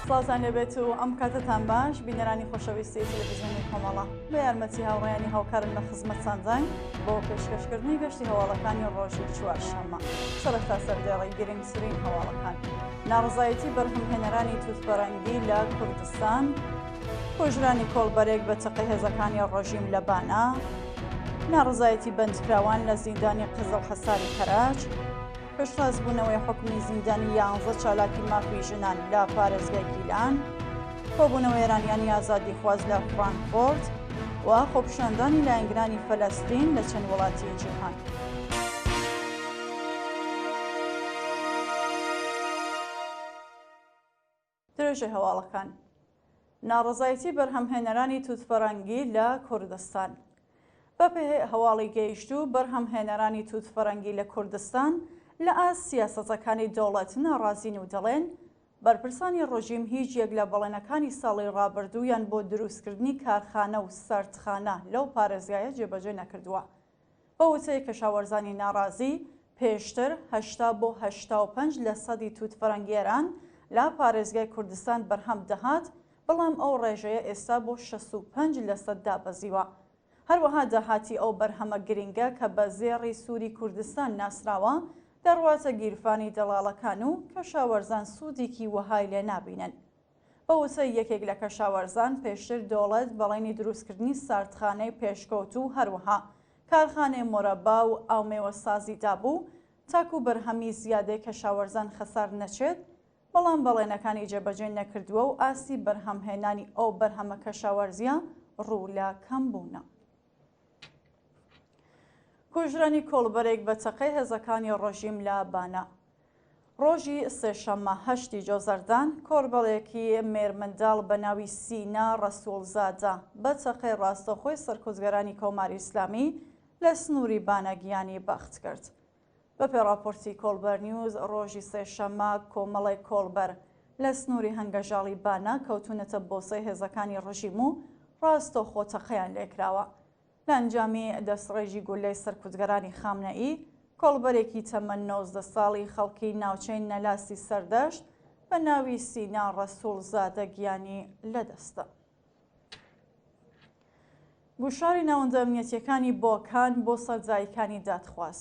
سڵاوتان لێبێت و ئەم کاتەتان باش بینەرانی خۆشەویستی تەلەڤیزیۆنی کۆمەڵە بە یارمەتی هاوڕێیانی هاوکارم لە خزمەتتانداین بۆ پێشکەشکردنی گەشتی هەواڵەکانی ڕۆژی چوارشەممە سەرەتا سەردێڕی گرنگترین هەواڵەکان ناڕەزایەتی بەرهەمهێنەرانی توتفەرەنگی لە کوردستان کوژرانی کۆڵبەرێک بە چەقەی هێزەکانی ڕژیم لە بانە، ناڕەزایەتی بەندکراوان لە زیندانی قزڵحەساری کەرەج، پشتڕاستبوونەوەی حوکمی زیندانی یانزە چالاکی مافی ژنان لە پارێزگای گیلان، کۆبوونەوەی ئێرانیانی ئازادیخواز لە فرانکفۆرت و خۆپیشاندانی لایەنگرانی فەلەستین لە چەند وڵاتی جیهان. درێژەی هەواڵەکان. ناڕەزایەتی بەرهەمهێنەرانی توتفەرەنگی لە کوردستان. بەپێ هەواڵی گەیشتوو بەرهەمهێنەرانی توتفەرەنگی لە کوردستان لە ئاست سیاسەتەکانی دەوڵەت ناڕازین و دەڵێن بەرپرسانی ڕژیم هیچ یەک لە بەڵێنەکانی ساڵی ڕابردوویان بۆ دروستکردنی کارخانە و ساردخانە لەو پارێزگایە جێبەجێ نەکردووە. بە وتەی کەشاوەرزانی ناڕازی، پێشتر 80 بۆ 85 لە سەدی تووت فەرەنگی ئێران لە پارێزگای کوردستان بەرهەم دەهات، بەڵام ئەو ڕێژەیە ئێستا بۆ 65 لەسەد دابەزیوە. هەروەها داهاتی ئەو بەرهەمە گرنگە کە بە زێڕی سووری کوردستان ناسراوە، دەڕواتە گیرفانی دەڵاڵەکان و کەشاوەرزان سوودێکی وەهای لێ نابینن. بە وتەی یەکێک لە کەشاوەرزان، پێشتر دۆڵەت بەڵێنی دروستکردنی ساردخانەی پێشکەوتوو هەروەها کارخانەی مۆرەبا و ئاومێوەسازی دابوو تاکو بەرهەمی زیادەی کەشاوەرزان خەسار نەچێت، بەڵام بەڵێنەکانی جێبەجێ نەکردووە و ئاستی بەرهەمهێنانی ئەو بەرهەمە کەشاوەرزییە ڕوو لە کەمبوونە. کوژرانی کۆڵبەرێک بە چەقەی هێزەکانی ڕژیم لە بانە. ڕۆژی سێشەممە هەشتی جۆزەردان، کۆڵبەرێکی مێرمنداڵ بە ناوی سینا ڕەسووڵزادە بە چەقەی ڕاستەوخۆی سەرکوتگەرانی کۆماری ئیسلامی لە سنووری بانە گیانی بەخت کرد. بەپێ ڕاپۆرتی کۆڵبەر نیوز، ڕۆژی سێشەممە کۆمەڵێک کۆڵبەر لە سنووری هەنگەژاڵی بانە کەوتوونەتە بۆسەی هێزەکانی ڕژیم و ڕاستەوخۆ تەقەیان لێکراوە. لە ئەنجامی دەستڕێژی گوللەی سەرکوتگەرانی خامنەئی، کۆڵبەرێکی تەمەن 19 ساڵی خەڵکی ناوچەی نەلاسی سەردەشت بە ناوی سینا ڕەسووڵ زادە گیانی لەدەستدا. گوشاری ناوەندە ئەمنیەتییەکانی بۆکان بۆ سەر دایکانی دادخواز.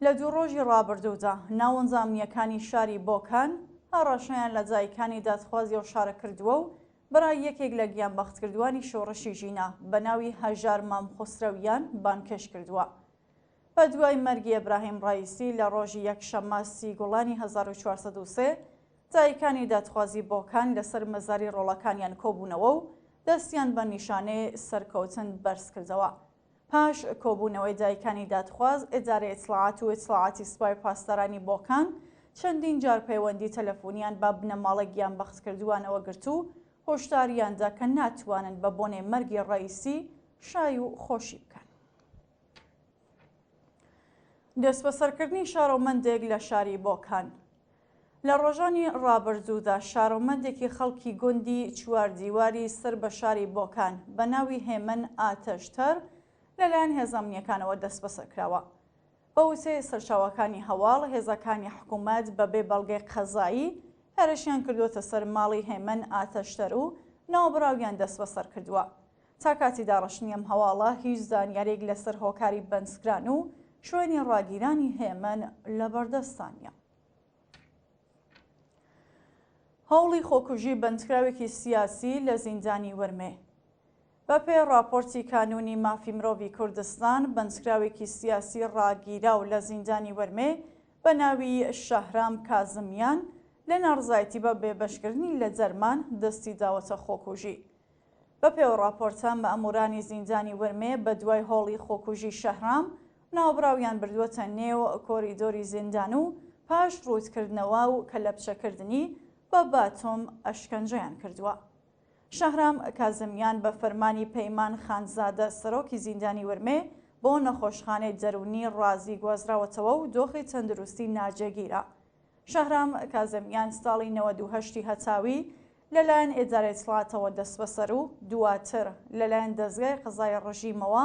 لە دوو ڕۆژی ڕابردوودا ناوەندە ئەمنییەکانی شاری بۆکان هەڕەشەیان لە دایکانی دادخوازی ئەو شارە کردووە و برای یەکێک لە گیانبەختکردووانی شۆڕشی ژینا بە ناوی هەژار مام خۆسرەویان بانگهێشت کردووە. بە دوای مەرگی ئیبراهیم ڕەئیسی لە ڕۆژی یەکشەممە سی گوڵانی 1403 دایکانی دادخوازی بۆکان لەسەر مەزاری ڕۆڵەکانیان کۆبوونەوە و دەستیان بە نیشانەی سەرکەوتن بەرزکردەوە. پاش کۆبوونەوەی دایکانی دادخواز، ئیدارەی ئیتڵاعات و ئیتڵاعاتی سپای پاسدارانی بۆکان چەندین جار پەیوەندی تەلەفونیان بە بنەماڵەی گیانبەختکردووانەوە گرت و هۆشداریان دا کە ناتوانن بە بۆنەی مەرگی ڕەئیسی شای و خۆشی بکەن. دەستبەسەرکردنی شارۆمەندێک لە شاری بۆکان. لە ڕۆژانی ڕابردوودا شارۆمەندێکی خەڵکی گوندی چواردیواری سەر بە شاری بۆکان بە ناوی هێمن ئاتەشتەر لەلایەن هێزە ئەمنییەکانەوە دەستبەسەر کراوە. بە وتەی سەرچاوەکانی هەواڵ، هێزەکانی حکوومەت بەبێ بەڵگەی قەزایی هێرشیان کردووەتە سەر ماڵی هێمن ئاتەشتەر و ناوبراویان دەستبەسەر کردووە. تا کاتی داڕشتنی ئەم هەواڵە هیچ زانیارییەک لەسەر هۆکاری بەندکران و شوێنی ڕاگیرانی هێمن لەبەردەستدا نییە. هەوڵی خۆکوژی بەندکراوێکی سیاسی لە زیندانی ورمێ. بەپێی ڕاپۆرتی کانوونی مافی مرۆڤی کوردستان، بەندکراوێکی سیاسی ڕاگیراو لە زیندانی ورمێ بە ناوی شەهرام کازمیان لە ناڕزایەتی بە بێبەشکردنی لە دەرمان دەستی داوەتە خۆکوژی. بەپێ و ڕاپۆرتە مەئموورانی زیندانی ورمێ بە دوای هۆڵی خۆکوژی شەهرام ناوبراویان بردووەتە نێو کۆریدۆری زیندان و پاش ڕووتکردنەوە و کەلەپچەکردنی بە باتۆم ئەشکەنجەیان کردووە. شەهرام کازمیان بە فەرمانی پەیمان خانزادە سەرۆکی زیندانی ورمێ بۆ نەخۆشخانەی دەروونی ڕازی گوازراوەتەوە و دۆخی تەندروستی ناجێگیرە. شەهرام کازمیان ساڵی 98 ی هەتاوی لەلایەن ئیدارەی ئیتڵاعاتەوە دەستبەسەر و دواتر لەلایەن دەزگای قەزای ڕژیمەوە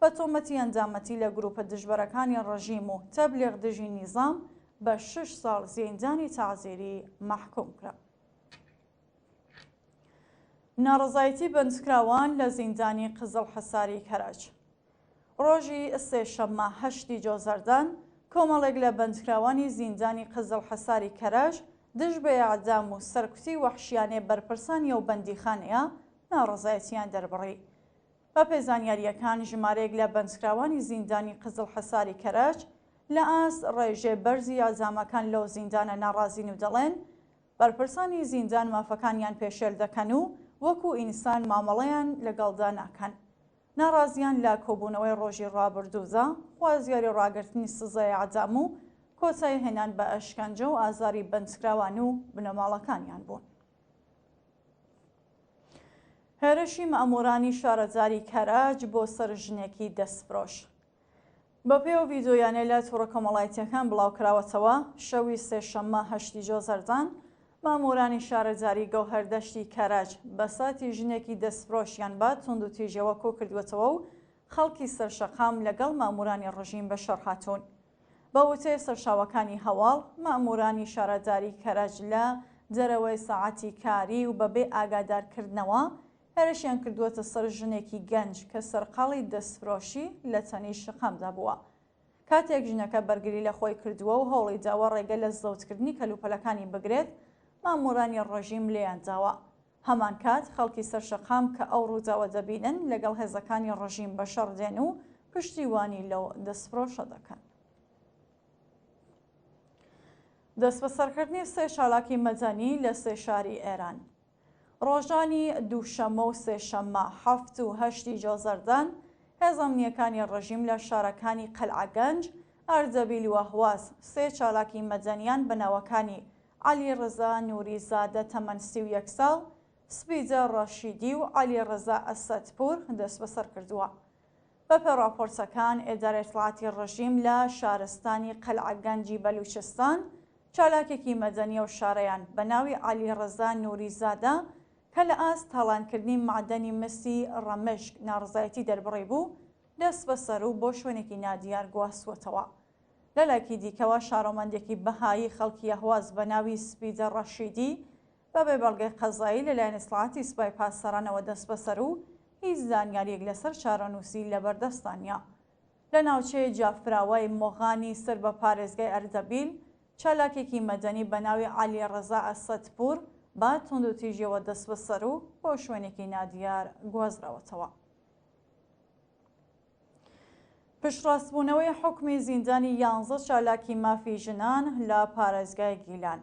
بە تۆمەتی ئەندامەتی لە گرووپە دژبەرەکانی ڕژیم و تەبلیغ دژی نیزام بە شەش ساڵ زیندانی تەعزیری مەحکووم کرا. ناڕەزایەتی بەندکراوان لە زیندانی قزڵحەساری کەرەج. ڕۆژی سێشەممە هەشتی جۆزەردان، کۆمەڵێک لە بەندکراوانی زیندانی قزڵحەساری کەرەج دژ بە ئێعدام و سەرکوتی وەحشیانەی بەرپرسانی ئەو بەندیخانەیە ناڕەزایەتییان دەربڕی. بەپێ زانیارییەکان ژمارەیەک لە بەندکراوانی زیندانی قزڵحەساری کەرەج لە ئاست ڕێژەی بەرزی ئێعدامەکان لەو زیندانە ناڕازین و دەڵێن بەرپرسانی زیندان مافەکانیان پێشێل دەکەن و وەکو ئینسان مامەڵەیان لەگەڵدا ناکەن. ناڕازیان لە کۆبوونەوەی ڕۆژی ڕابردوودا خوازیاری ڕاگرتنی سزای ئێعدام و کۆتایی هێنان بە ئەشکەنجە و ئازاری بەندکراوان و بنەماڵەکانیان بوون. هێرشی مەئموورانی شارەداری کەرەج بۆ سەر ژنێکی دەستفرۆش. بەپێی ئەو ڤیدیۆیانەی لە تۆڕە کۆمەڵایەتییەکان بڵاوکراوەتەوە، شەوی سێشەممە هەشتی جۆزەردان، ماموورانی شارەداری گەوهەردەشتی کەرەج، بەساتی ژنێکی دەستفرۆشیان بە توندوتیژیەوە کۆکردووەتەوە و خەڵکی سەرشەقام لەگەڵ ماموورانی ڕژیم بە شەڕ هاتوون. بە وتەی سەرچاوەکانی هەواڵ، ماموورانی شارەداری کەرەج لە دەرەوەی ساعەتی کاری و بەبێ ئاگادارکردنەوە، هێرشیان کردووەتە سەر ژنێکی گەنج کە سەرقاڵی دەستفرۆشی لە تەنیشت شەقامدا بووە. کاتێک ژنەکە بەرگری لە خۆی کردووە و هەوڵی داوە ڕێگە لە زەوتکردنی کەلوپەلەکانی بگرێت، مامۆرانی ڕژیم لێیان داوە. هەمان کات خەڵکی سەر شەقام کە ئەو ڕووداوە دەبینن لەگەڵ هێزەکانی ڕژیم بە شەڕ دێن و پشتیوانی لەو دەستفرۆشە دەکەن. دەستبەسەرکردنی سێ چالاکی مەدەنی لە سێ شاری ئێران. ڕۆژانی دووشەممە و سێشەممە حەفت و هەشتی جۆزەردان، هێزە ئەمنییەکانی ڕژیم لە شارەکانی قەلعەگەنج، ئەردەبیل و ئەهواز سێ چالاکی مەدەنییان بە ناوەکانی عەلی ڕزا نووری زادە تەمەن 31 ساڵ، سپیدە ڕەشیدی و عەلی ڕزا ئەسەدپوور دەستبەسەر کردووە. بەپێ ڕاپۆرتەکان، ئێدارەی ئیتڵاعاتی ڕژیم لە شارستانی قەلعەگەنجی بەلووچستان چالاکێکی مەدەنی ئەو شارەیان بە ناوی عەلی ڕەزا نووری زادە کە لە ئاست تاڵانکردنی مەعدەنی مسی ڕەمشک ناڕەزایەتی دەربڕیبوو، دەستبەسەر و بۆ شوێنێکی نادیار گواستووەتەوە. لە لایەکی دیکەوە شارۆمەندێکی بەهایی خەڵکی ئەهواز بە ناوی سپیدە ڕەشیدی بە بێ بەڵگەی قەزایی لە لایەن ئیتڵاعاتی سپای پاسدارانەوە دەستبەسەر و هیچ زانیارییەک لەسەر چارەنووسی لەبەردەستدا نییە. لە ناوچەی جافراوای مۆغانی سەر بە پارێزگای ئەردەبیل، چالاکێکی مەدەنی بە ناوی عەلی ڕەزا ئەسەدپوور بە توندوتیژیەوە دەستبەسەر و بۆ شوێنێکی نادیار گوازراوەتەوە. پشتڕاستبوونەوەی حوکمی زیندانی یانزە چالاکی مافی ژنان لە پارێزگای گیلان.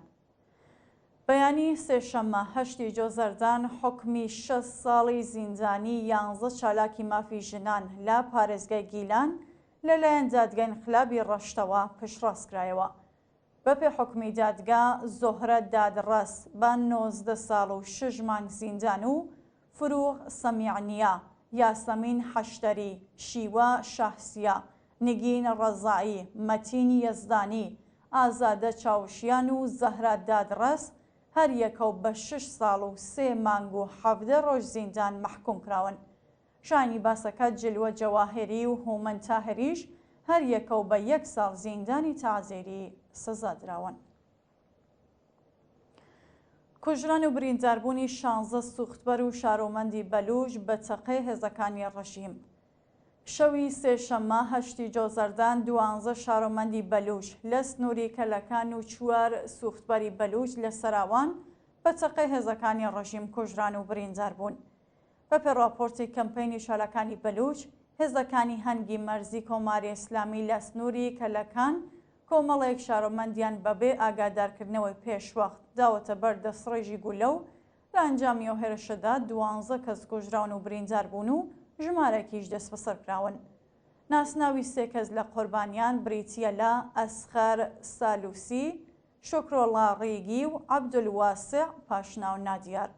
بەیانی سێشەممە هەشتی جۆزەردان حوکمی 60 ساڵی زیندانی یانزە چالاکی مافی ژنان لە پارێزگای گیلان لەلایەن دادگای ئینقلابی ڕەشتەوە پشتڕاستکرایەوە. بەپێ حوکمی دادگا زۆهرە دادڕەس بە 19 ساڵ و شەش مانگ زیندان و فروغ سەمیعنیا، یاسەمین حەشتەری، شیوە شاهسیا، نگین ڕەزایی، مەتین یەزدانی، ئازادە چاوشیان و زەهرا دادڕەس هەر یەکەو بە شەش ساڵ و سێ مانگ و 17 ڕۆژ زیندان مەحکوم کراون. شایانی باسە کە جلوە جەواهری و هومەن تاهریش هەر یەکەو بە یەک ساڵ زیندانی تەعزیری سزا دراون. کوژران و برینداربوونی شانزە سوختبەر و شارۆمەندی بەلووچ بە چەقەی هێزەکانی ڕژیم. شەوی سێشەممە هەشتی جۆزەردان دوانزە شارۆمەندی بەلووچ لە سنووری کەلەکان و چوار سوختبەری بەلووچ لە سەراوان بە چەقەی هێزەکانی ڕژیم کوژران و بریندار بوون. بەپێ ڕاپۆرتی کەمپەینی چالاکانی بەلووچ، هێزەکانی هەنگی مەرزی کۆماری ئیسلامی لە سنووری کەلەکان کۆمەڵێک شارۆمەندیان بەبێ ئاگادارکردنەوەی پێشوەخت داوەتە بەر دەستڕێژی گولە و لە ئەنجامی ئەو هێرشەدا دوانزە کەس کوژراون و بریندار بوون و ژمارەیەکیش دەستبەسەر کراون. ناسناوی سێ کەس لە قوربانیان بریتییە لە ئەسغەر سالوسی، شوکرۆڵا ڕیگی و عەبدولواسع پاشناو نادیار.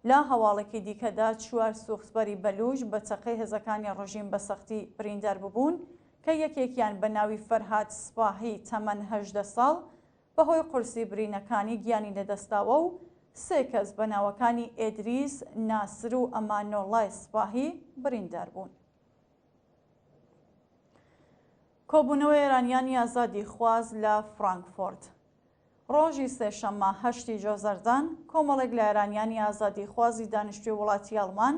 لە هەواڵێکی دیکەدا چوار سوختبەری بەلووچ بە چەقەی هێزەکانی ڕژیم بە سەختی بریندار ببوون کە یەکێکیان بە ناوی فەرهاد سپاهی تەمەن 18 ساڵ بەهۆی قورسی برینەکانی گیانی لەدەستداوە و سێ کەس بە ناوەکانی ئێدریس ناسر و ئەمانۆڵای سپاهی بریندار بوون. کۆبوونەوەی ئێرانیانی ئازادیخواز لە فرانکفۆرت. ڕۆژی سێشەممە هەشتی جۆزەردان، کۆمەڵێک لە ئێرانیانی ئازادیخوازی دانیشتووی وڵاتی ئەڵمان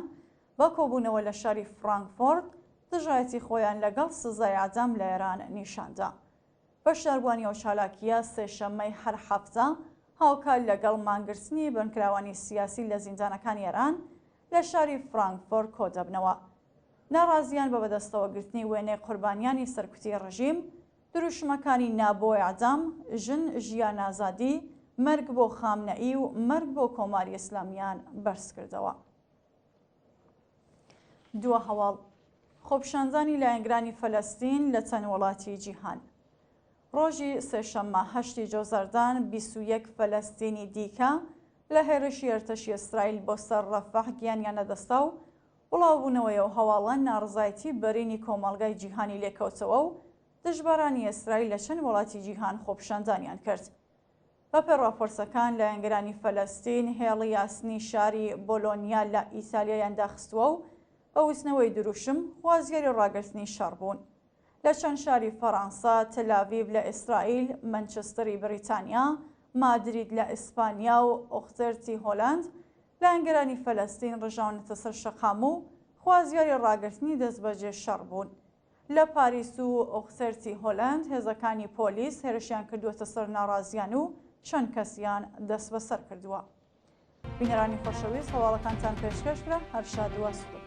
بە کۆبوونەوە لە شاری فڕانکفۆرت دژایەتی خۆیان لەگەڵ سزای ئێعدام لە ئێران نیشان دا. بەشداربووانی ئەو چالاکییە سێشەممەی هەر هەفتە هاوکات لەگەڵ مانگرتنی بەندکراوانی سیاسی لە زیندانەکانی ئێران لە شاری فڕانکفۆرت کۆدەبنەوە. ناڕازییان بە بەدەستەوەگرتنی وێنەی قوربانیانی سەرکوتی ڕژیم، دروشمەکانی نا بۆ ئێعدام، ژن ژیان ئازادی، مەرگ بۆ خامنەئی و مەرگ بۆ کۆماری ئیسلامییان بەرزکردەوە. دوا هەواڵ، خۆپیشاندانی لایەنگرانی فەلەستین لە چەند وڵاتی جیهان. ڕۆژی سێشەممە هەشتی جۆزەردان 21 فەلەستینی دیکە لە هێرشی ئەرتەشی ئیسرائیل بۆ سەر ڕەفەح گیانیان لەدەستدا و بڵاوبوونەوەی ئەو هەواڵە ناڕەزایەتی بەرینی کۆمەڵگای جیهانی لێکەوتەوە و دژبەرانی ئیسرائیل لە چەند وڵاتی جیهان خۆپیشاندانیان کرد. بەپێی ڕاپۆرتەکان، لایەنگرانی فەلەستین هێڵی ئاسنی شاری بۆلۆنیا لە ئیتالیایان داخستووە و بە وتنەوەی دروشم خوازیاری ڕاگرتنی شەڕ بوون. لە چەند شاری فەرەنسا، تەلاڤیڤ لە ئیسرائیل، مەنچستەری بریتانیا، مادرید لە ئیسپانیا و ئوختێرتی هۆلەند، لایەنگرانی فەلەستین ڕژاونەتە سەر شەقام و خوازیاری ڕاگرتنی دەستبەجێ شەڕ بوون. لە پاریس و ئوختێرتی هۆلەند هێزەکانی پۆلیس هێرشیان کردووەتە سەر ناڕازیان و چەند کەسیان دەستبەسەر کردووە. بینەرانی خۆشەویست هەواڵەکانتان پێشکەش کرا هەر شاد و ئاسوودە.